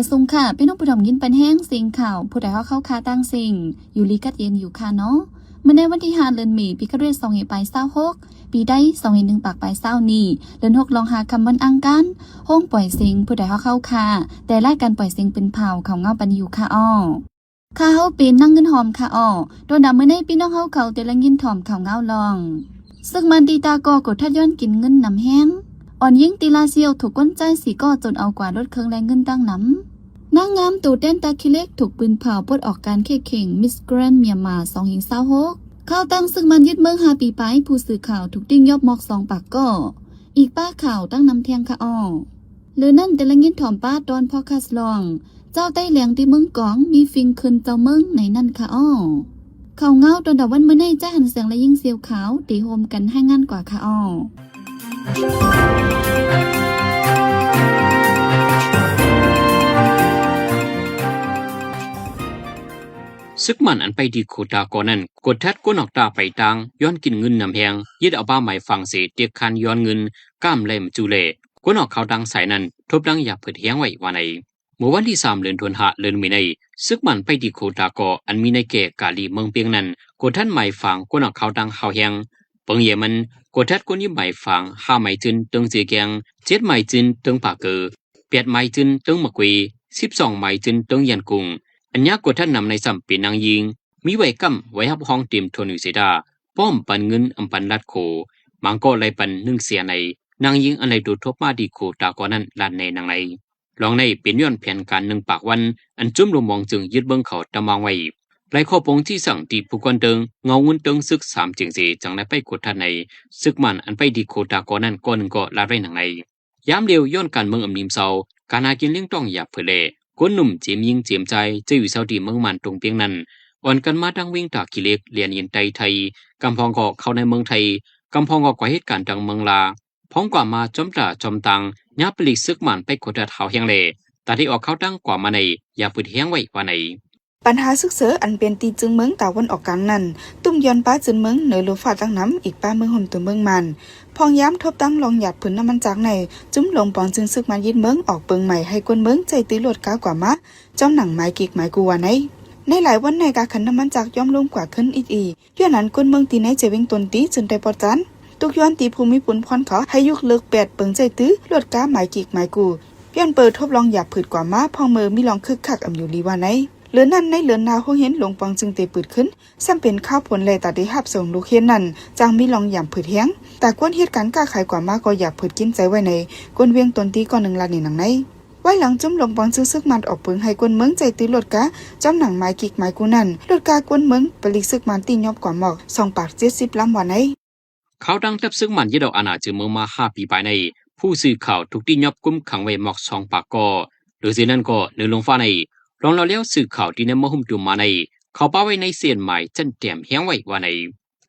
ສູງຄ່າ ພີ່ນ້ອງຜູ້ຊົມຍິນປັນແຮງ ເສັງຂ່າວ ຜູ້ໃດຮອກເຂົ້າຄ່າຕ່າງເສັງ ຢູ່ດີກັດເຢັນຢູ່ຄ່າເນາະ. ມື້ໃນວັນທີຫ້າ ເດືອນເມ ປີຄະເລດ ສອງພັນຊາວຫົກ ປີໄທ ສອງພັນໜຶ່ງປາກປາຍຊາວນີ້ ເດືອນຫົກລອງຫ້າຄ່ຳ ວັນອັງຄານ ໂຮງປ່ອຍເສັງ ຜູ້ໃດຮອກເຂົ້າຄ່າ ແຕ່ລາຍການປ່ອຍເສັງເປັນພາວ ເຂົ້າເງົາປັນຢູ່ຄ່າເນາະ. ຄ່າເຮົາເປັນນາງເງິນຫອມຄ່າເນາະ. ໂຕດຳມື້ໃນ ພີ່ນ້ອງເຮົາເຂົາແຕ່ລະຍິນຖອມເຂົ້າເງົາລອງ. ຊຶກໝານຕີຕາກໍ ກົດທັດຍ້ອນກິນເງິນນຳແຮງ. ອ່ອນຍິງຕີລາຊຽວ ຖືກຄົນຊາຍສີ່ກໍຈົນເອົາກວ່າລົດເຄື່ອງແລະເງິນຕ່າງນຳ. ນາງງາມໂຕແຕນຕາຂີ້ເຫຼັກ ຖືກປືນເຜົາປົດອອກການເຂດເຄັ່ງ Miss Grand Myanmar ສອງພັນຊາວຫົກ. ຂ່າວຕ່າງຊຶກໝານຍຶດເມືອງຫ້າປີປາຍ ຜູ້ສື່ຂ່າວຖືກຕິງຍົອບໝອກສອງປາກກໍ. ອີກປ້າຂ່າວຕັ້ງນຳແທງຄ່າເນາະ. ເລີນັ້ນແຕ່ລະຍິນຖອມປ້າຕອນພອດຄາສລອງ ເຈົ້າໄຕ້ແຫຼງທີ່ເມືອງກອງ ມີຟິງຄືນເຈົ້າເມືອງໃນນັ້ນຄ່າເນາະ. ເຂົ້າເງົາຕອນຕາວັນມື້ໃນ ຈ້າຍຫັນແສງ ແລະ ຍິງສຽວຂາວ ໄດ້ຮ່ວມກັນລາຍງານກວ່າຄ່າເນາະ. ຊຶກໝານອັນໄປທີ່ໂຄຕາກໍນັ້ນ ກົດທັດຄົນອອກຕາໄປຕ່າງ ຍ້ອນກິນເງິນນຳແຮງ ຍຶດເອົາປ້າໝາຍຝາງເສ ເຕະຄານຍ້ອນເງິນ ກ້າມແຫຼມຈູແລ ຄົນອອກຂ່າວຕ່າງສາຍນັ້ນ ທົບດັງຢາບເພີດແຮງໄວ້ວ່າໃນ ເມື່ອວັນທີສາມ ເດືອນ ທັນວາ ເດືອນມີໃນ ຊຶກໝານໄປທີ່ໂຄຕາກໍ ອັນມີໃນແກ່ກາລີເມືອງເປງນັ້ນ ກົດທັດໝາຍຝາງຄົນອອກຂ່າວຕ່າງຮາວແຮງ. ເບິ່ງແຍງມັນ ກົດທັດຄົນຍິບໝາຍຝາງ ຫ້າໝາຍຈືນເທິງເຊແກງ, ເຈັດໝາຍຈືນເທິງປາເກີ, ແປດໝາຍຈືນເທິງໝາກເກວ, ສິບສອງໝາຍຈືນເທິງຢານກຸງ. ອັນຍາກົດທັດນຳໃນຊ້ຳເປັນນາງຍິງ ມີໄວກ້ຳໄວຮັບຮອງເຕັມທົວໜຶ່ງເສດາ ພ້ອມປັນເງິນອຳປັນລັດໂຄ ບາງກໍໄລ່ປັນໜຶ່ງແສນໃນ. ນາງຍິງອັນໄດ້ໂຕທົບມາທີ່ໂຄຕາກໍນັ້ນ ລາດໃນນາງໃນ ລອງໃນເປັນຍ້ອນແຜນການໜຶ່ງປາກວັນ ອັນຈຸ້ມລົມມອງຈຶ່ງຍຶດເມືອງເຂົາຕຳວາງໄວ້ ຫຼາຍຂໍ້ປົງຊີ້ສັ່ງທີ່ຜູ້ກ່ອນເຕີງ ເງົາງຸ່ນເຕີງຊຶກສາມເຈີງເສ ຈັ່ງໄດ້ໄປກົດທັດໃນ ຊຶກໝານອັນໄປທີ່ໂຄຕາກໍນັ້ນ ກໍໜຶ່ງກໍລາດໄວ້ໜັງໃນ. ຍາມລຽວຍ້ອນການເມືອງອຳນິມເຊົາ ການຫາກິນລ້ຽງຕ້ອງຢາບເພີດແລ ຄົນໜຸ່ມເຈມຍິງເຈມຊາຍ ເຈົ້າຢູ່ເຊົາທີ່ເມືອງມານຕົງເປງນັ້ນ ອ່ອນກັນມາທາງວຽງຕາຂີ້ເຫຼັກ ແລ່ນເລນໄຕ່ໄທ ກຳພອງກໍເຂົ້າໃນເມືອງໄທ ກຳພອງກໍໄປເຮັດການທາງເມືອງລາ ພ້ອມກວ່າມາຈອມຕາຈອມຕາງ ຍາມປະລິກຊຶກໝານໄປກົດທັດຮາວແຮງແລ ຕາໄດ້ອອກຂ່າວຕ່າງກວ່າມາໃນ ຢາບເພີດແຮງໄວ້ວ່າໃນ. ບັນຫາຊຶກເສີ ອັນເປັນຕີຈຶງເມືອງຕາວັນອອກກາງນັ້ນ ຕຸ້ມຍ້ອນປ້າຈຶງເມືອງເໜີລົມຟ້າຕັ້ງນຳ ອີກປ້າເມືອງໂຮມໂຕເມືອງມານ ພອງຍາມທົບຕັ້ງລອງຢາບເພີດນ້ຳມັນຈາກໃນ ຈຸ້ມລົມປອງຈຶງຊຶກໝານຍຶດເມືອງອອກເບິ່ງໃໝ່ ໃຫ້ຄົນເມືອງໃຊ້ຕື້ລົດກາກວ່າມາ ຈ້ອມໜັງໝາຍກິກໝາຍກູວ່າໃນ. ໃນຫຼາຍວັນໃນກາຂັນນ້ຳມັນຈາກຍ່ອມລົງກວ່າຂຶ້ນອີກ ຍ້ອນນັ້ນ ຄົນເມືອງທີ່ໃນຈະວຽງຕົນຕີ ຈຶ່ງໄດ້ປອດຈານ ຕຸກຍ້ອນຕີຜູ້ມີປຸນພອນເຂົາ ໃຫ້ຍົກເລີກແປດເບິ່ງໃຊ້ຕື້ລົດກາໝາຍກິກໝາຍກູ ຍ້ອນເປີທົບລອງຢາບເພີດກວ່າມາ ພໍເມີມີລອງຄຶກຄັກອຳຢູ່ລີວ່າໃນ. ເຫຼືອນັ້ນ ໃນເດືອນໜ້າໂຮງຮຽນຫຼວງປອງຈຶ່ງເຕເປີດຂຶ້ນ ຊ້ຳເປັນຄາວຝົນແລ ຕາໄດ້ຮັບສົ່ງລູກຮຽນນັ້ນ ຈັ່ງມີລອງຢາບເພີດແຮງ ຕາກວນເຮັດການຄ້າຂາຍກວ່າມາ ກໍຢາບເພີດກິນໃຈໄວ້ໃນ ຄົນວຽງຕົນຕີກໍໜຶ່ງລາດໃນໜັງໃນ. ວາຍຫຼັງຈຸ້ມລົມປອງຈຶງຊຶກໝານອອກເບິ່ງໃຫ້ຄົນເມືອງໃຊ້ຕື້ລົດກາ ຈ້ອມໜັງໝາຍກິກໝາຍກູນັ້ນ ລົດກາຄົນເມືອງປະລິກຊຶກໝານຕີຍ້ອບກວ່າໝອກ ສອງປາກເຈັດສິບລຳວ່າໃນ. ຂ່າວດັ່ງ ທັບຊຶກໝານຍຶດເອົາອານາຈຶງເມືອງມາຫ້າປີປາຍໃນ ຜູ້ສື່ຂ່າວຖືກຕີຍ້ອບກຸມຂັງໄວ້ໝອກສອງປາກກໍ. ເຫຼືອຈາກນັ້ນກໍເໜີລົມຟ້າໃນ ລອງລາວແລ້ວສື່ຂ່າວທີ່ນຳມາໂຮມຕຸມມາໃນ ເຂົ້າປະໄວ້ໃນເສັ້ນໝາຍຊັ້ນແຕ້ມແຮງໄວ້ວ່າໃນ.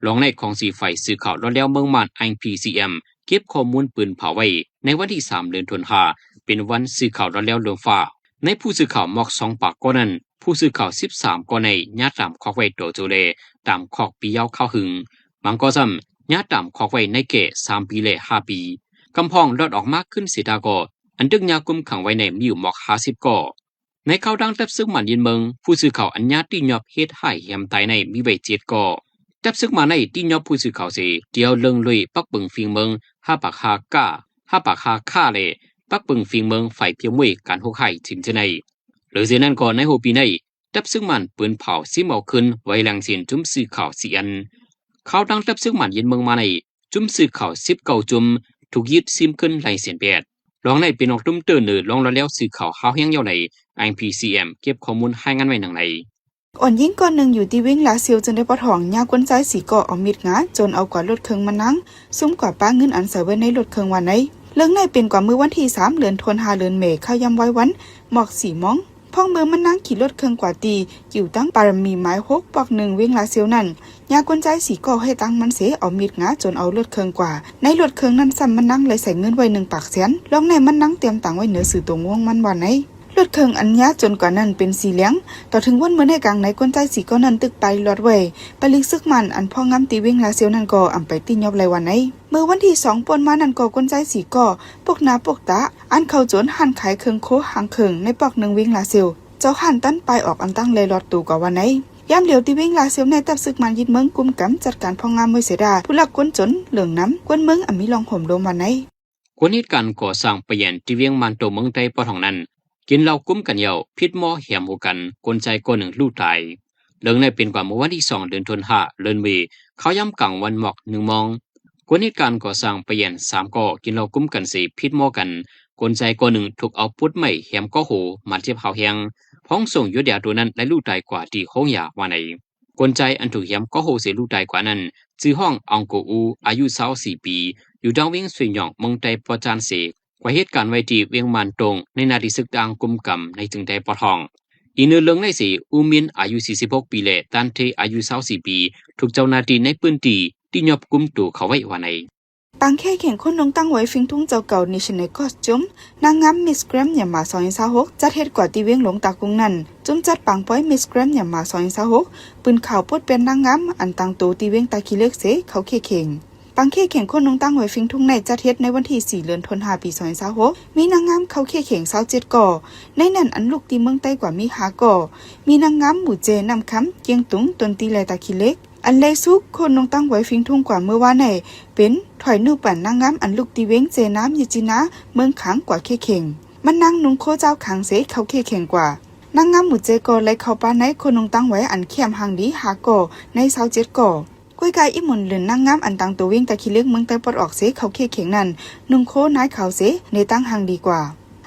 ລອງໃນຂອງສີ່ຝ່າຍສື່ຂ່າວລອດແລ້ວເມືອງມານ ໄອພີຊີເອັມ ເກັບຂໍ້ມູນປືນເຜົາໄວ້ໃນວັນທີສາມ ເດືອນທັນວາ ເປັນວັນສື່ຂ່າວລອດແລ້ວເລື່ອງຟ້າ ໃນຜູ້ສື່ຂ່າວໝອກສອງປາກກໍນັ້ນ ຜູ້ສື່ຂ່າວສິບສາມກໍໃນຍາຕາມຄອກໄວ້ໂຕໂຈແລ ຕາມຄອກປີຍາວຄາວຫຶງ ບາງກໍຊ້ຳຍາຕາມຄອກໄວ້ໃນແກ່ສາມປີແລຫ້າປີ ກຳພອງລອດອອກມາຄືນເສຍທ່າກໍ ອັນຖືກຍາກຸມຂັງໄວ້ໃນມີຢູ່ໝອກຫ້າສິບກໍ. ໃນຂ່າວດັ່ງ ທັບຊຶກໝານຍຶດເມືອງ ຜູ້ສື່ຂ່າວອັນຍາຕີຍ້ອບເຮັດໃຫ້ແຮມຕາຍໃນມີໄວ້ເຈັດກໍ. ທັບຊຶກໝານໃນຕີຍ້ອບຜູ້ສື່ຂ່າວເສ ດຽວເລິງລຸຍປັກປຶງຝີເມືອງ ຫ້າປາກຫ້າກ້າ ຫ້າປາກຫ້າຂ້າແລ ປັກປຶງຝີເມືອງຝ່າຍພຽວມວຍ ການໂຮກຮ້າຍຖິ້ມເສຍໃນ. ເຫຼືອຈາກນັ້ນກໍໃນຫົວປີໃນ ທັບຊຶກໝານປືນເຜົາຊິມເອົາຄືນໄວ້ຫຼັງເຊັ່ນຈຸ້ມສື່ຂ່າວຊີອັນ. ຂ່າວດັ່ງ ທັບຊຶກໝານຍຶດເມືອງມາໃນ ຈຸ້ມສື່ຂ່າວສິບເກົ້າຈຸ້ມ ຖືກຍຶດຊິມຄືນຫຼາຍເຊັ່ນແປດ. ລອງໃນເປັນອອກຕຸ້ມເຕີເໜີລອງລອດແລ້ວສື່ຂ່າວຮາວແຮງຍາວໃນ ໄອພີຊີເອັມ ເກັບຂໍ້ມູນລາຍງານໄວ້ດັ່ງໃນ. ອ່ອນຍິງກ່ອນໜຶ່ງຢູ່ທີ່ວຽງລາຊຽວ ຈຶ່ງໄດ້ປະທ້ອງຍາຄົນຊາຍສີ່ກໍເອົາມີດຫງາ ໂຈນເອົາກວ່າລົດເຄື່ອງມານາງ ຊຸມກວ່າປ້າເງິນອັນໃສ່ໄວ້ໃນລົດເຄື່ອງວ່າໃນ. ເລື່ອງໃນເປັນກວ່າມື້ວັນທີສາມ ເດືອນທັນວາ ເດືອນເມ ຄາວຍາມວາຍວັນ ໝອກສີ່ໂມງ ພ້ອມເມື່ອມັນນາງຂີ່ລົດເຄື່ອງກວ່າທີ່ ກິວຕັງປາລະມີໝາຍຫົກ ປອກໜຶ່ງ ວຽງລາຊຽວນັ້ນ ຍາຄົນຊາຍສີ່ກໍໃຫ້ຕັ້ງມັນເສ ເອົາມີດຫງາຈົນເອົາລົດເຄື່ອງກວ່າ. ໃນລົດເຄື່ອງນັ້ນຊ້ຳມັນນາງໄດ້ໃສ່ເງິນໄວ້ໜຶ່ງປາກແສນ ລອງໃນມັນນາງຕຽມຕາງໄວ້ເໜີຊື່ໂຕງວົງມັນວ່າໃນ. ລົດເຄື່ອງອັນຍາຈົນກວ່ານັ້ນເປັນສີແຫຼງ. ຕໍ່ເຖິງວັນມື້ໃນກາງໃນ, ຄົນຊາຍສີ່ກໍນັ້ນຖືກປາຍລອດໄວ້. ປະລິກຊຶກມັນອັນພອກງາມທີ່ວຽງລາຊຽວນັ້ນກໍອຳໄປຕີນຍົບໄລ່ວ່າໃນ. ມື້ວັນທີສອງປົນມານັ້ນກໍ ຄົນຊາຍສີ່ກໍປົກໜ້າປົກຕາ ອັນເຂົ້າໂຈນຮ້ານຂາຍເຄື່ອງຄົວຫ້າງເຄິ່ງໃນປອກໜຶ່ງວຽງລາຊຽວ. ເຈົ້າຮ້ານຕັນປາຍອອກອຳຕັ້ງແລລອດໂຕກວ່າວ່າໃນ. ຍາມດຽວທີ່ວຽງລາຊຽວໃນ, ທັບຊຶກມັນຍຶດເມືອງ, ກຸມກຳ, ຈັດການພອກງາມໄວ້ເສຍດາ ຜູ້ລັກຄົນຈົນເລື່ອງນຳ, ຄົນເມືອງອາມີລອງໂຫມໂລມວ່າໃນ. ຄົນເຮັດການກໍ່ສ້າງປະແຍນທີ່ວຽງມານໂຕເມືອງໃຕ້ປອດຫ້ອງນັ້ນ ກິນເຫຼົ້າກຸມກັນແລ້ວຜິດໝໍ້ແຫມຫົວກັນ, ຄົນຊາຍຄົນໜຶ່ງລູກຕາຍ. ເລື່ອງນີ້ເປັນກວ່າເມື່ອວັນທີສອງເດືອນທັນວາ ເລີນເວ ເຂົ້າຍາມກາງວັນໝອກໜຶ່ງໂມງ. ຄົນເຮັດການກໍ່ສ້າງປະແຍນສາມກໍກິນເຫຼົ້າກຸມກັນເສຍຜິດໝໍ້ກັນ, ຄົນຊາຍຄົນໜຶ່ງຖືກເອົາປຸດໄມ້ແຫມກໍໂຫ ບາດເຈັບຮາວແຮງ, ພ້ອມສົ່ງຢົດຢາໂຕນັ້ນ ແລະ ລູກຕາຍກວ່າທີ່ໂຮງຢາວ່າໃນ. ຄົນຊາຍອັນຖືກແຫມກໍໂຫເສຍລູກຕາຍກວ່ານັ້ນ ຊື່ຮ້ອງ ອອງໂກອູ ອາຍຸຊາວສີ່ປີ ຢູ່ທາງວຽງຊຸຍຫຍອງ ເມືອງໄຕ້ປອດຈານເສ ກວ່າເຮັດການໄວ້ທີ່ວຽງມານໂຕງ ໃນໜ້າທີ່ຊຶກຕ່າງກຸມກຳໃນເຊີງໄຕ້ປອດຫ້ອງ. ອີກໜຶ່ງເລື່ອງໃນເສ ອູມິນ ອາຍຸສີ່ສິບຫົກປີ ແລະ ຕັນເທ ອາຍຸຊາວສີ່ປີ ຖືກເຈົ້າໜ້າທີ່ໃນພື້ນທີ່ຕີນຍົບກຸມໂຕເຂົາໄວ້ວ່າໃນ. ປາງແຂ້ແຂ່ງຄົນນຸ່ງຕັ້ງໄວ້ຟິງທຸງເຈົ້າເກົ່າ National Costume ນາງງາມ Miss Grand Myanmar ສອງພັນຊາວຫົກ ຈັດເຮັດກວ່າທີ່ວຽງຫຼວງຕາກຸງນັ້ນ, ຈຸ້ມຈັດປາງປ່ອຍ Miss Grand Myanmar ສອງພັນຊາວຫົກ ປືນຂາວປົດແປນນາງງາມອັນຕ່າງໂຕທີ່ວຽງຕາຂີ້ເຫຼັກເສເຂົ້າເຄແຂ່ງ. ປາງແຂ້ແຂ່ງຄົນນຸ່ງຕັ້ງໄວ້ຟິງທຸງໃນຈັດເຮັດໃນວັນທີສີ່ເດືອນທັນວາ ປີສອງພັນຊາວຫົກ ມີນາງງາມເຂົ້າເຄແຂ່ງຊາວເຈັດກໍ, ໃນນັ້ນອັນລຸກທີ່ເມືອງໃຕ້ກວ່າມີຫ້າກໍ, ມີນາງງາມໝູ່ເຈ, ນ້ຳຄຳ, ກຽງຕຸງ, ຕົ້ນຕີ ແລະ ຕາຂີ້ເຫຼັກ. ອັນໄດ້ຊູກໂຄນນຸ່ງຕັ້ງໄວ້ຟິງທຸງກວ່າເມື່ອວານໃນ ເປັນ ຖອຍໜູປັນ ນາງງາມອັນລຸກທີ່ວຽງເຈນ້ຳ ຍະຈິນາ ເມືອງຄາງ ກວ່າເຄແຂ່ງ. ມັນນາງນຸ່ງໂຄຈາວຄາງເສເຂົ້າເຄແຂ່ງກວ່າ. ນາງງາມໝູ່ເຈກໍໄລ່ເຂົ້າປາໃນໂຄນນຸ່ງຕັ້ງໄວ້ອັນແຄມຮ່າງດີຫ້າກໍໃນຊາວເຈັດກໍ. ກ້ວຍກາອີ່ໝຸນເລີນນາງງາມອັນຕ່າງໂຕວຽງຕາຂີ້ເຫຼັກເມືອງໃຕ້ປອດອອກເສເຂົ້າເຄແຂ່ງນັ້ນ ນຸ່ງໂຄນາຍຂາວເສ ໃນຕ່າງຮ່າງດີກວ່າ.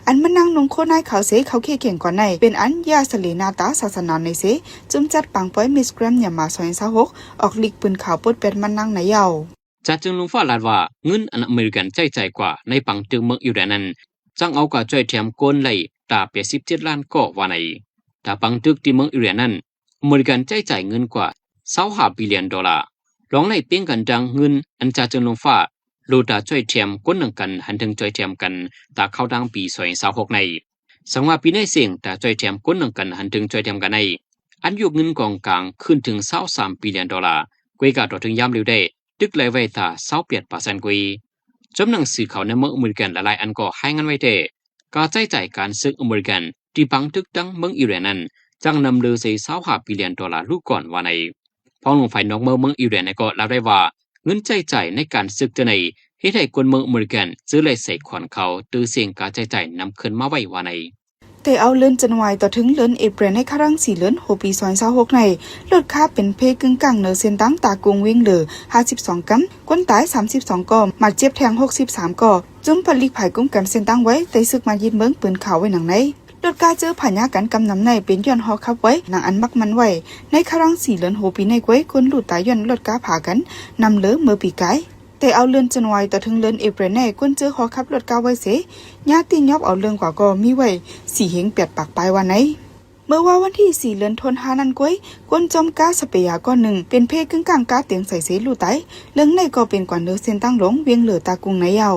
ອັນມັນນາງນຸ່ງໂຄນາຍຂາວເສເຂົ້າເຄແຂ່ງກ່ອນໃນ ເປັນອັນຢາສະເລນາຕາສາສະໜາໃນເສ ຈຸ້ມຈັດປາງປ່ອຍ Miss Grand Myanmar ສອງພັນຊາວຫົກ ອອກລິກປືນຂາວປົດແປນມັນນາງໃນເຍົາ. ຈາດເຈີງລຸງຟ້າລາດວ່າ ເງິນອັນອາເມລິກັນໃຊ້ຈ່າຍກວ່າໃນປາງຕຶກເມືອງອີຣານນັ້ນ ຈັ່ງເອົາກວ່າຊ່ວຍແຖມຄົນໄດ້ຕາແປດສິບເຈັດລ້ານກໍວ່າໃນ. ຕາປາງຕຶກທີ່ເມືອງອີຣານນັ້ນ ອາເມລິກັນໃຊ້ຈ່າຍເງິນກວ່າຊາວຫ້າບິລຽນໂດລາ. ລອງໄດ້ເປັນກັນດັ່ງເງິນອັນຈາດເຈີງລຸງຟ້າ ໂລຕາຊ່ວຍແຖມຄົນໜຶ່ງກັນ ຫັນເຖິງຊ່ວຍແຖມກັນຕາເຂົ້າທາງປີສອງພັນຊາວຫົກໃນ. ສັງວ່າປີໃນເສັງຕາຊ່ວຍແຖມຄົນໜຶ່ງກັນ ຫັນເຖິງຊ່ວຍແຖມກັນໃນ ອັນຍົກເງິນກອງກາງຂຶ້ນເຖິງຊາວສາມບິລຽນໂດລາ. ກວຍກາຕໍ່ເຖິງຍາມເລວໄດ້ ຕຶກໄລ່ໄວ້ຕາຊາວແປດເປີເຊັນກວ່າ. ຈອມໜັງສືຂ່າວໃນເມືອງອາເມລິກັນຫຼາຍໆອັນກໍລາຍງານໄວ້ແຕ່ ກາໃຊ້ຈ່າຍການເຊິ່ງອາເມລິກັນທີ່ປາງຕຶກຕັ້ງເມືອງອີຣານນັ້ນ ຈັ່ງນຳເລີໃສ່ຊາວຫ້າບິລຽນໂດລາລູກກ່ອນວ່າໃນ. ພອງຫຼວງຝ່າຍນອກເມືອງ ເມືອງອີຣານນັ້ນກໍລາວໄດ້ວ່າ ເງິນໃຊ້ຈ່າຍໃນການເຊິ່ງເທື່ອໃນ ເຮັດໃຫ້ຄົນເມືອງອາເມລິກັນເຈີໄລ່ໃສ່ຂວັນເຂົາ ຕື່ເສັງກາໃຊ້ຈ່າຍນຳຄືນມາໄວ້ວ່າໃນ. ແຕ່ເອົາເດືອນຈັນວາຍຕໍ່ເຖິງເດືອນເອເປຣນໃນຄະລັງສີ່ເດືອນຫົວປີສອງພັນຊາວຫົກໃນ ລົດຄາເປັນເພກຶ່ງກາງເໜືອເສັ້ນທາງຕາກຸງວຽງເລີ ຫ້າສິບສອງກຳ, ຄົນຕາຍສາມສິບສອງກໍ, ບາດເຈັບແທງຫົກສິບສາມກໍ, ຈຸ້ມຜະລິກພາຍກຸມກຳເສັ້ນທາງໄວ້ ແຕ່ຊຶກມາຍຶດເມືອງປືນຂາວໄວ້ໜັງໃນ. ລົດກາເຈີພະຍາກັນກຳນຳໃນເປັນຍ້ອນຫໍຂັບໄວໜັງອັນມັກໝັ້ນໄວ້. ໃນຄະລັງສີ່ເດືອນຫົວປີໃນກວຍ ຄົນລູກຕາຍຍ້ອນລົດກາພາກັນນຳເລີເມື່ອປີກາຍ. ແຕ່ເອົາເດືອນຈັນວາຍຕໍ່ເຖິງເດືອນເອເປຣນໃນ ຄົນເຈີຫໍຂັບລົດກາໄວເສ ຍາຕິຍອບເອົາເລື່ອງກວ່າກໍມີໄວ້ສີ່ເຮງແປດປາກປາຍວ່າໃນ. ເມື່ອວານວັນທີສີ່ເດືອນທັນວານັ້ນກວຍ ຄົນຈອມກາສະເປຍາກ້ອນໜຶ່ງ ເປັນເພກຶ່ງກາງກາແຕງໃສ່ເສລູກຕາຍ. ເລື່ອງໃນກໍເປັນກວ່າເໜືອເສັ້ນທາງຫຼວງວຽງເລີຕາກຸງໃນເຍົາ.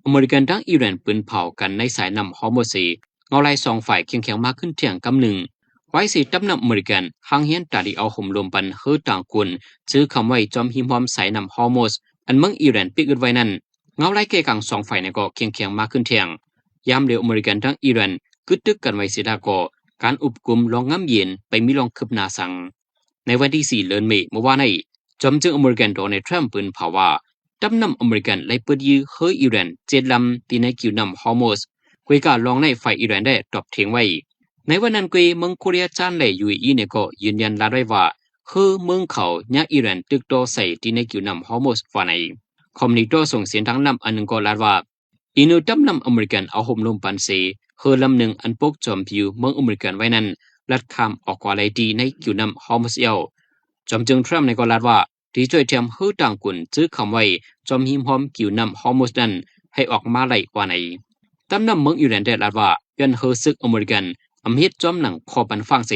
ອາເມລິກັນທັງອີຣານປືນເຜົາກັນໃນສາຍນ້ຳຮອຣມຸດເສ ເງົາລາຍສອງຝ່າຍເຂັ້ມແຂງມາຂຶ້ນທ່ຽງກຳໜຶ່ງ. ໄວ້ເສ ຕຳນ້ຳອາເມລິກັນ ຫ້າງຮຽນຕາທີ່ເອົາໂຮມລວມປັນເຮີຕ່າງກຸນ ເຈີຄຳໄວ້ຈອມຮີມຮອມສາຍນ້ຳຮອຣມຸດ ອັນເມືອງອີຣານປິກອຶດໄວ້ນັ້ນ ເງົາລາຍແກ່ກາງສອງຝ່າຍນັ້ນກໍເຂັ້ມແຂງມາຂຶ້ນທ່ຽງ. ຍາມດຽວອາເມລິກັນທັງອີຣານກຶດຕຶກກັນໄວ້ເສຍດາກໍ ການອຸບກຸມລອງງາມເຢັນໄປມີລອງຄືບໜ້າສັງ. ໃນວັນທີສີ່ເດືອນເມ ເມື່ອວານໃນ ຈອມເຈີງອາເມລິກັນ ໂດນັລ ທຣຳ ປືນເຜົາວ່າ ຕຳນ້ຳອາເມລິກັນໄດ້ເປີດຢື້ເຮີອີຣານເຈັດລຳທີ່ໃນກິວນ້ຳຮອຣມຸດ. ກວຍກາລອງໃນຝ່າຍອີຣານໄດ້ຕອບເຖງໄວ້. ໃນວັນນັ້ນກວຍ ເມືອງໂຄເຣຍຈານ ແລະ ຢູເອອີ ນີ້ກໍຢືນຢັນລາດໄວ້ວ່າ ເຮີເມືອງເຂົາຍາອີຣານຕຶກຕໍ່ໃສ່ທີ່ໃນກິວນ້ຳຮອຣມຸດວ່າໃນ. ຄອມພານີຕໍ່ສົ່ງເສັ້ນທາງນ້ຳອັນໜຶ່ງກໍລາດວ່າ ອີກໜຶ່ງຕຳນ້ຳອາເມລິກັນເອົາໂຮມລົມປັນເສ ເຮີລຳໜຶ່ງອັນປົກຈອມປິວເມືອງອາເມລິກັນໄວ້ນັ້ນ ລັດຂ້າມອອກກວ່າໄດ້ທີ່ໃນກິວນ້ຳຮອຣມຸດແລ້ວ. ຈອມເຈີງທຣຳນີ້ກໍລາດວ່າ ທີ່ຊ່ວຍແຖມເຮີຕ່າງກຸນຈື່ຄຳໄວ້ ຈອມຮີມຮອມກິວນ້ຳຮອຣມຸດນັ້ນ ໃຫ້ອອກມາໄດ້ວ່າໃນ. ຕຳນ້ຳເມືອງອີຣານໄດ້ລາດວ່າ ຍ້ອນເຮີຊຶກອາເມລິກັນອຳເຮັດຈອມໜັງຂໍປັນຟາງເສ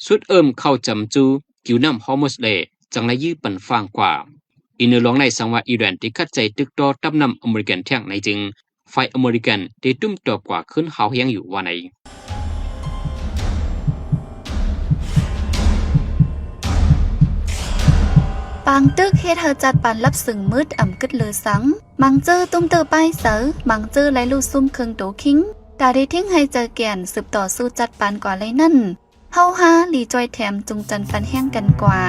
ຊຸດເອີ້ມເຂົ້າຈຳຈູກິວນ້ຳຮອຣມຸດ ແລະ ຈັ່ງໄດ້ຢື້ປັນຟາງກວ່າ. ອີກໜຶ່ງລອງໃນສັງວ່າອີຣານໄດ້ຂັດໃຈຕຶກຕໍ່ຕຳນ້ຳອາເມລິກັນແທ້ໃນຈຶ່ງ ຝ່າຍອາເມລິກັນໄດ້ຕຸ້ມຕອບກວ່າຄືນຮາວແຮງຢູ່ວ່າໃນ. ປາງຕຶກເຮັດໃຫ້ຈັດປານລັບເຊິ່ງມືດ ອຳກຶດເລີຊັງ, ມັງເຈີຕຸ້ມເຕີປ້າຍເຊີ, ມັງເຈີໄລ່ລູດຊຸມເຄິ່ງໂຕຄິງ, ຕາໄດ້ທິງໃຫ້ເຈີແກ່ນ ສືບຕໍ່ສູ້ຈັດປານກວ່າໄລ່ນັ້ນ, ເຮົາຮາລີຈ້ອຍແຖມຈຸງຈັນປັນແຮງກັນກວ່າ.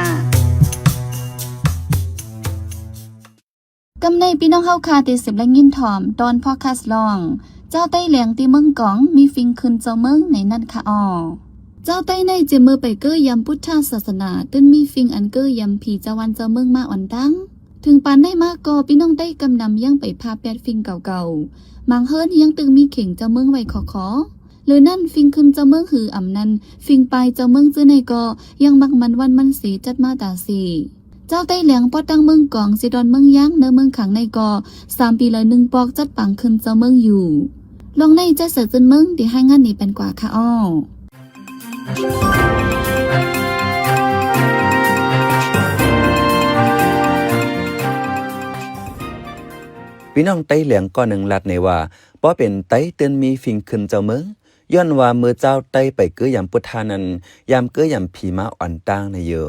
ກຳໃນພີ່ນ້ອງເຮົາຄາ ທີ່ສືບໄດ້ຍິນຖ່ອມຕອນພອດຄາສລອງ ເຈົ້າໄຕ້ແຫຼງທີ່ເມືອງກອງ ມີຟິງຄືນເຈົ້າເມືອງໃນນັ້ນຄະອໍ. ເຈົ້າໄຕ້ໃນຈະເມີໄປເກີ້ຢາມພຸດທະສາສະໜາ ຕື່ນມີຟິງອັນເກີ້ຢາມຜີເຈົ້າບ້ານເຈົ້າເມືອງມາອ່ອນຕັ້ງ. ເຖິງປານໃດມາກໍ ພີ່ນ້ອງໄຕ້ກຳນຳຍັງໄປພາແປດຟິງເກົ່າໆ, ບາງເຮືອນຍັງຕຶກມີເຂັງເຈົ້າເມືອງໄວ້ຄໍໆ. ຫຼືນັ້ນ ຟິງຄືນເຈົ້າເມືອງຫືອອຳນັ້ນ ຟິງປາຍເຈົ້າເມືອງຈື່ໃນກໍຍັງມັກມັນວັນມັນເສຈັດມາຕາເສ. ເຈົ້າໄຕ້ແຫຼງປອດຕັ້ງເມືອງກອງ ເຊດອນເມືອງຢາງ ເນີເມືອງຂາງໃນກໍ ສາມປີລະໜຶ່ງປອກ ຈັດປາງຄືນເຈົ້າເມືອງຢູ່. ລອງໃນໃຈເສືອຈືນເມືອງ ທີ່ຮາຍງານນີ້ປັນກວ່າຄະອໍ. ພີ່ນ້ອງໄຕ້ແຫຼງກ້ອນໜຶ່ງລັດໃນວ່າ ບໍ່ເປັນໄຕຕື່ນມີຟິງຄືນເຈົ້າເມືອງ ຍ້ອນວ່າເມື່ອເຈົ້າໄຕ້ໄປເກີ້ຢາມພຸດທະນັ້ນ ຢາມເກີ້ຢາມຜີມາອ່ອນຕັ້ງໃນຢູ່.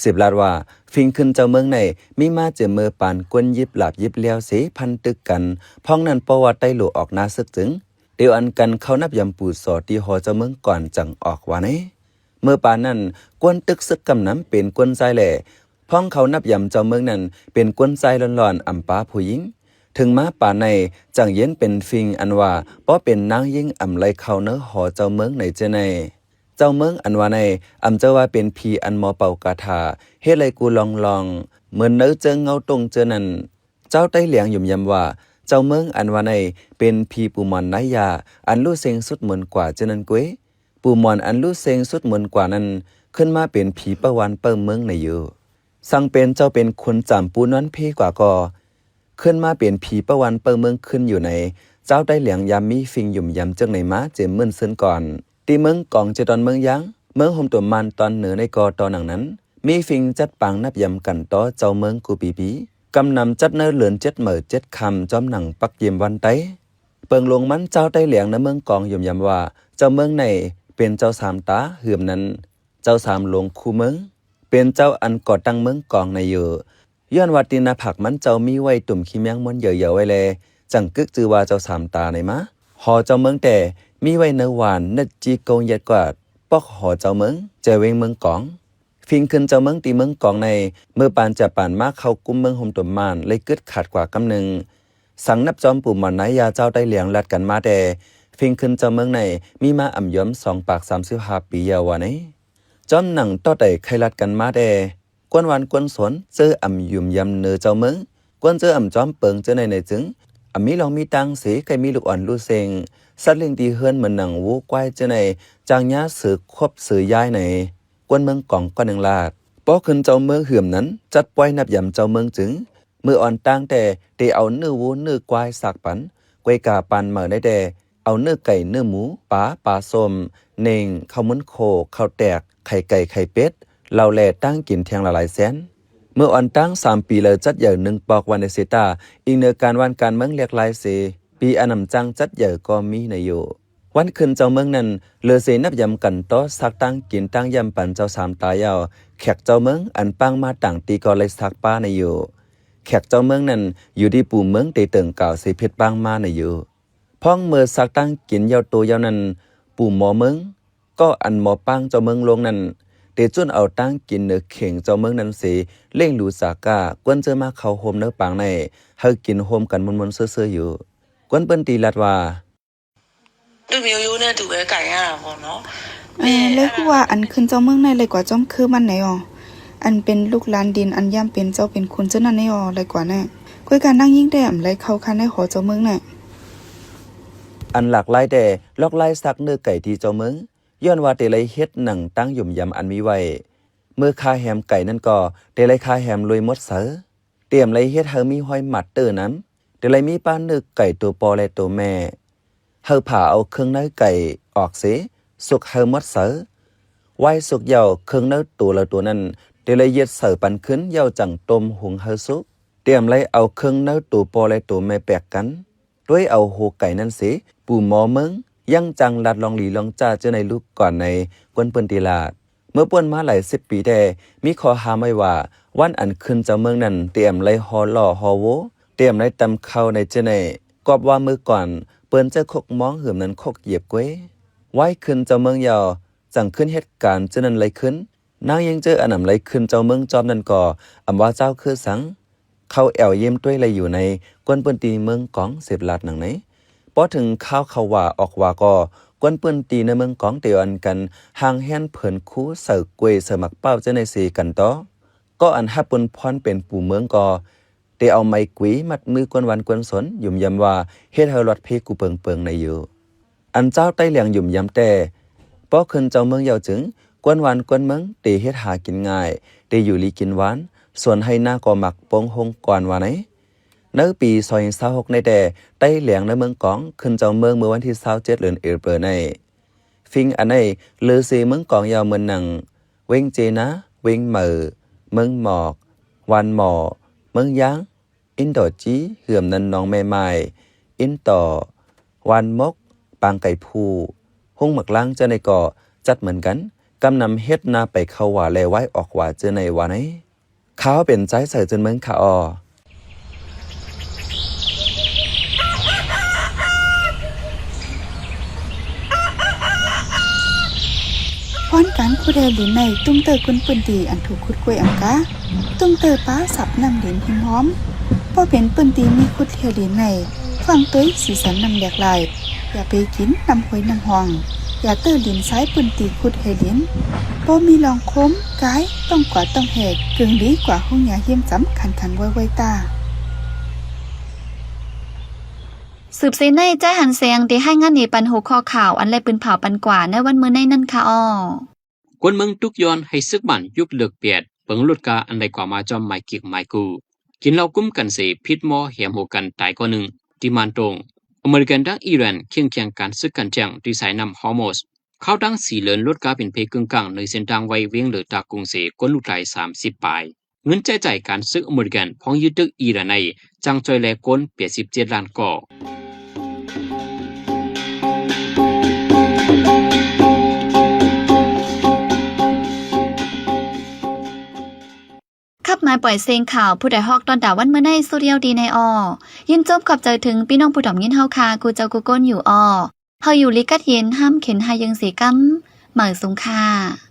ສືບລາດວ່າ ຟິງຄືນເຈົ້າເມືອງໃນ ມີມາຈາກເມື່ອປານກົ້ນຢິບລາບຢິບແລ້ວເສ ພັນຕຶກກັນ ພ້ອງນັ້ນເພາະວ່າໄຕ້ໂຫຼອອກໜ້າເສິກຈຶ່ງ ດຽວອັນກັນເຂົ້ານັບຢາມປູ່ສໍທີ່ຫໍເຈົ້າເມືອງກ່ອນຈັ່ງອອກວ່າໃນ. ເມື່ອປານນັ້ນ ກ້ນຕຶກເສິກກຳນຳເປັນກົ້ນຊາຍແລ ພ້ອງເຂົ້ານັບຢາມເຈົ້າເມືອງນັ້ນ ເປັນກົ້ນຊາຍລ້ອນໆ ອຳປາຜູ້ຍິງ. ເຖິງມາປານໃນ ຈັ່ງເຢັນເປັນຟິງອັນວ່າ ບໍ່ເປັນນາງຍິງອຳໄລເຂົ້າເນີຫໍເຈົ້າເມືອງໃນເຈ້ໃນ. ເຈົ້າເມືອງອັນວ່າໃນ ອຳເຈີວ່າເປັນຜີອັນໝໍເປົ່າກາຖາ ເຮັດໄລ່ກູລອງໆ ເໝືອນເນີເຈີເງົາຕົງເຈີນັ້ນ. ເຈົ້າໄຕ້ແຫຼງຫຍຸມຢຳວ່າ ເຈົ້າເມືອງອັນວ່າໃນ ເປັນຜີປູ່ມອນນາຍຢາ ອັນຮູ້ເຊັງສຸດມົນກວ່າເຈົ້ານັ້ນເກວຍ. ປູ່ມອນອັນຮູ້ເຊັງສຸດມົນກວ່ານັ້ນ ຂຶ້ນມາເປັນຜີເປົ້າວັນເປົ້າເມືອງໃນຢູ່. ສັງເປັນເຈົ້າເປັນຂຸນຈາມປູນອນເພກວ່າກໍ ຂຶ້ນມາເປັນຜີເປົ້າວັນເປົ້າເມືອງຂຶ້ນຢູ່ໃນ. ເຈົ້າໄຕ້ແຫຼງຢາມມີຟິງຫຍຸມຢຳເຈີໃນມາເຈມມື່ນເຊີນກ່ອນ ທີ່ເມືອງກອງເຈດອນເມືອງຢາງ ເມືອງໂຮມຕົວມານຕອນເໜືອໃນກໍຕໍ່ໜັງນັ້ນ ມີຟິງຈັດປາງນັບຢາມກັນຕໍ່ເຈົ້າເມືອງກູປີປີ ກຳນຳຈັດໃນເດືອນເຈັດເໝີເຈັດຄ່ຳ ຈອມໜັງປັກຢ້ຽມວັນໄຕ. ເປິງລົງມັນເຈົ້າໄຕ້ແຫຼງໃນເມືອງກອງຫຍຸມຢຳວ່າ ເຈົ້າເມືອງໃນ ເປັນເຈົ້າສາມຕາ ຫືມນັ້ນ ເຈົ້າສາມຫຼວງຄູ່ເມືອງ ເປັນເຈົ້າອັນກໍ່ຕັ້ງເມືອງກອງໃນຢູ່. ຍ້ອນວ່າຕີນໜ້າຜາກມັນເຈົ້າມີໄວ້ຕຸ່ມຂີ້ແມງມົນເຍີໆໄວ້ແລ ຈັ່ງກຶກຈື່ວ່າເຈົ້າສາມຕາໃນມາ. ຫໍເຈົ້າເມືອງແຕ່ ມີໄວ້ເນີຫວານ ເນີຈີກົງຢຽດກວາດ ປອກຫໍເຈົ້າເມືອງ ແຈເວັງເມືອງກອງ. ຟິງຄືນເຈົ້າເມືອງທີ່ເມືອງກອງໃນ ເມື່ອປານຈະປານມາເຂົ້າກຸມເມືອງໂຮມຕົວມານ ໄລ່ກຶດຂາດກວ່າກຳໜຶ່ງ. ສັງນັບຈອມປູ່ມອນນາຍຢາເຈົ້າໄຕ້ແຫຼງລັດກັນມາແຕ່ ຟິງຄືນເຈົ້າເມືອງໃນ ມີມາອຳຍອມສອງປາກສາມສິບຫ້າປີແລ້ວວ່າໃນ. ຈອມໜັງຕໍ່ໄຕໄຄລັດກັນມາແຕ່ ກວນວັນກວນສົນ ເຈີອຳຫຍຸມຢຳເນີເຈົ້າເມືອງ ກວນເຈີອຳຈອມເປິງເຈົ້າໃນໃນຈຶ່ງ ອຳມີລອງມີຕ່າງເສ ໃກ້ມີລູກອ່ອນລູກເຊັງ ສັດລ້ຽງທີ່ເຮືອນເໝືອນໜັງຫວູຄວາຍເຈົ້າໃນ ຈ້າງຍາເສືອຄອບເສືອຍ້າຍໃນ ກວນເມືອງກອງກ້ອນໜຶ່ງລາດ. ພໍຂຶ້ນເຈົ້າເມືອງເຮືອມນັ້ນ ຈັດປ່ອຍນັບຢາມເຈົ້າເມືອງຈຶ່ງ ເມື່ອອ່ອນຕ່າງແຕ່ ໄດ້ເອົາເນື້ອຫວູເນື້ອຄວາຍສາກປັນ ກວຍກາປານເໝີໄດ້ແຕ່ ເອົາເນື້ອໄກ່ເນື້ອໝູ ປາ ປາສົ້ມ ເໜັງ ເຂົ້າມູນໂຄ ເຂົ້າແຕກ ໄຂ່ໄກ່ໄຂ່ເປັດ ເຫຼົ້າແລຕ່າງກິນແທ່ງລະຫຼາຍແສນ. ເມື່ອອ່ອນຕ່າງສາມປີເລີຈັດໃຫຍ່ໜຶ່ງປອກວັນເດເຊຕາ ອີງເໜືອການວັນການເມືອງຫຼາກຫຼາຍເສ ປີອັນນຳຈັ່ງຈັດໃຫຍ່ກໍມີໃນຢູ່. ວັນຂຶ້ນເຈົ້າເມືອງນັ້ນ ເລີເສນັບຢາມກັນຕໍ່ສາກຕ່າງກິນຕ່າງຢາມປັນເຈົ້າສາມຕາຍາວ ແຂກເຈົ້າເມືອງອັນປາງມາຕ່າງທີ່ກໍໄລ່ສາກປາໃນຢູ່. ແຂກເຈົ້າເມືອງນັ້ນ ຢູ່ທີ່ປູ່ເມືອງໄດ້ເຕີງກ່າວເສເພັດປາງມາໃນຢູ່. ພ້ອມເມື່ອສາກຕ່າງກິນເຍົາໂຕເຍົານັ້ນ ປູ່ໝໍເມືອງ ກໍອັນໝໍປາງເຈົ້າເມືອງລົງນັ້ນ ໄດ້ຈຸນເອົາຕ່າງກິນເໜືອເຂັງເຈົ້າເມືອງນັ້ນເສ ເລັ່ງຫຼູສາກາ ກວນເຈີມາເຂົ້າໂຮມເນີປາງໃນ ໃຫ້ກິນໂຮມກັນມ່ວນໆຊື່ໆຢູ່. ກວນເປີ້ນຕີລາດວ່າ လူမျိုးရိုးနဲ့တူပဲကိုင်ရတာပေါ့နော်။ ເອີ ແລະ ເອີ ຮູ້ວ່າອັນຂຶ້ນເຈົ້າເມືອງໃນໄລ່ກວ່າຈອມຄືມັນໃນອໍ ອັນເປັນລູກຫຼານດິນ ອັນຢາມເປັນເຈົ້າເປັນຂຸນເຈົ້ານັ້ນໃນອໍ ໄລ່ກວ່າແນ່. ກວຍການນາງຍິງແຕ່ອຳໄລເຂົ້າຄາໃນຫໍເຈົ້າເມືອງແນ່. ອັນຫຼາກຫຼາຍແຕ່ ລອກລາຍສາກເນື້ອໄກ່ທີ່ເຈົ້າເມືອງ ຍ້ອນວ່າແຕ່ໄລ່ເຮັດໜັງຕັ້ງຫຍຸມຢຳອັນມີໄວ້. ເມື່ອຄາແຮມໄກ່ນັ້ນກໍແຕ່ໄລ່ຄາແຮມລວຍໝົດເສີ. ຕຽມໄລ່ເຮັດໃຫ້ມີຮອຍໝາດເຕີນຳ ແຕ່ໄລ່ມີປາເນື້ອໄກ່ໂຕພໍ່ ແລະ ໂຕແມ່. ໃຫ້ຜ່າເອົາເຄື່ອງໃນໄກ່ອອກເສ ສຸກໃຫ້ໝົດເສີ. ວາຍສຸກເຍົາ ເຄື່ອງໃນໂຕລະໂຕນັ້ນ ແຕ່ໄລ່ຢຽດເສີປັນຂຶ້ນ ເຍົາຈັ່ງຕົ້ມຫຸງໃຫ້ສຸກ. ຕຽມໄລ່ເອົາເຄື່ອງໃນໂຕພໍ່ ແລະ ໂຕແມ່ແປກກັນ ໂດຍເອົາໂຮໄກ່ນັ້ນເສ ປູ່ໝໍເມືອງ ຍັງຈັ່ງລາດລອງຫຼີລອງຈ້າເຈົ້າໃນລູກກ່ອນໃນ ກວນເປີ້ນຕີລາດ. ເມື່ອປ່ວນມາຫຼາຍສິບປີແຕ່ ມີຂໍ້ຫ້າມໄວ້ວ່າ ວັນອັນຂຶ້ນເຈົ້າເມືອງນັ້ນ ເຕມໄລ່ຫໍ່ລໍ້ຫໍ່ໂວ ເຕມໄລ່ຕຳເຂົ້າໃນເຈ້ໃນ ກອບວ່າມື້ກ່ອນ ເພິ່ນໃຊ້ຄົກມອງ ຫືມນັ້ນຄົກຢຽບກ້ວຍ. ໄວ້ຂຶ້ນເຈົ້າເມືອງຍາວ ຈັ່ງຂຶ້ນເຮັດການເຈ້ນັ້ນໄລ່ຂຶ້ນ. ນາງຍິງເຈີອັນອຳໄລ່ຂຶ້ນເຈົ້າເມືອງຈອມນັ້ນກໍ ອຳວ່າເຈົ້າຄືສັງ ເຂົາແອວຢ້ຽມຕ້ວຍໄລ່ຢູ່ໃນ ຄົນພື້ນທີ່ເມືອງກອງ ເສບລາດໜັງໃນ. ພໍເຖິງຄາວເຂົ້າຫວາອອກຫວາກໍ ຄົນພື້ນທີ່ໃນເມືອງກອງ ເຕອອນກັນ ຫາງແຮນເພີນຄູ ໃສ່ກ້ວຍ ໃສ່ໝາກເປົ້າເຈ້ໃນເຊກັນຕໍ່. ກໍອັນຮັບປຸນພອນເປັນປູ່ເມືອງກໍ ເຕເອົາໄມ້ກຸຍມັດມື ກວນວັນກວນສົນ ຫຍຸມຢຳວ່າ ເຮັດໃຫ້ລອດເພກູເປິງໆ ໃນຢູ່. ອັນເຈົ້າໄຕ້ແຫຼງຫຍຸມຢຳແຕ່ ພໍຂຶ້ນເຈົ້າເມືອງຍາວຈຶ່ງ ກວນວັນກວນເມືອງ ເຕເຮັດຫາກິນງ່າຍ ເຕຢູ່ລີກິນຫວານ ສວນໄຮ່ນາກໍໝາກໂປ່ງໂຮງກອນວ່າໃນ. ໃນປີສອງພັນຊາວຫົກໃນແຕ່ ໄຕ້ແຫຼງໃນເມືອງກອງ ຂຶ້ນເຈົ້າເມືອງເມື່ອວັນທີຊາວເຈັດ ເດືອນເອເປຣໃນ. ຝິງອັນໃນ ເລີເຊເມືອງກອງຍາວເໝືອນໜັງ ເວັງເຈນາ, ເວັງເໝີ, ເມືອງໝອກ, ວານໝໍ, ເມືອງຢາງ, ອິນດໍຈີ, ເຫືອມນັນໜອງແມ່ໝ້າຍ, ອິນຕໍ່, ວານມົກ, ປາງໄກ່ພູ, ຮຸງໝາກລາງ ເຈົ້າໃນກໍຈັດເໝືອນກັນ ກຳນຳເຮັດນາໄປເຂົ້າຫວາ ແລໄວ້ອອກຫວາເຈົ້າໃນວ່າໃນ. ຂ້າເປັນໃຈໃສ່ເຈົ້າເມືອງຂ້າອໍ. ພອນການຂຸດແຮ່ດິນໃນ ຕຸ້ມເຕີ້ກຸນປືນຕີ ອັນຖືກຂຸດກ້ວຍອຳກາ ຕຸ້ມເຕີ້ປາສັບນ້ຳດິນຫິມຫອມ ບໍ່ເປັນປືນຕີມີຂຸດແຮ່ດິນໃນ ຂອງໂຕຍສີສັນນ້ຳແຫຼກຫຼາຍ ຢາເປກິນນ້ຳຫ້ວຍນ້ຳຮ່ອງ ຢາເຕີ້ດິນຊາຍປືນຕີຂຸດແຮ່ດິນ ບໍ່ມີລອງຄົມ ກາຍ ຕ້ອງກວາດຕ້ອງແຮ່ ເກິ່ງດີກວ່າໂຮງຢາຮຽມຈຳ ຄັນໆ ໄວໆ ຕາ. ສືບເສຍໃນ ໃຈຫັນແສງ ໄດ້ຮາຍງານໃຫ້ປັນຫົວຂໍ້ຂ່າວ ອັນໄດ້ປືນເຜົາປັນກວ່າໃນວັນມື້ໃນນັ້ນຄ່ະອໍ. ຄົນເມືອງຕຸກຍ້ອນໃຫ້ຊຶກບ້ານຍຸກເລີກແປດ ເບິ່ງລົດກາອັນໄດ້ກວ່າມາຈອມໝາຍກິກໝາຍກູ ກິນເຫຼົ້າກຸມກັນເສ ຜິດໝໍແຫມຫົວກັນຕາຍກໍໜຶ່ງ. ທີ່ມານໂຕງ ອາເມລິກັນທັງອີຣານເຄັ່ງຄຽງການຊຶກກັນແຈ້ງທີ່ສາຍນ້ຳຮອຣມຸດ. ຂ່າວດັ່ງສີເລີນ ລົດກາເປັນເພກຶ່ງກາງ ໃນເສັ້ນທາງໄວວຽງເລີຕາກຸງເສ ຄົນລູກຕາຍສາມສິບປາຍ. ເງິນໃຊ້ຈ່າຍການຊຶກອາເມລິກັນ ພ້ອມຍຶດຕຶກອີຣານໃນ ຈ້າງຊ່ວຍແລກຄົນແປດສິບເຈັດລ້ານກໍ. ຂັບມາປ່ອຍເສັງຂ່າວ ຜູ້ໃດຮອກຕ້ອນຕາວັນມື້ໃນ ສຸດຍອດດີໃນອອ. ຍິນຊົມຂອບໃຈເຖິງພີ່ນ້ອງຜູ້ຖອມຍິນເຮົາຄ່າ ກູເຈົ້າກູຄົນຢູ່ອອ. ເຮົາຢູ່ລີກັດເຢັນ ຫ້າມເຂັນຫາຍເຢິງເສກຳ ໝາຍສົງຄ່າ.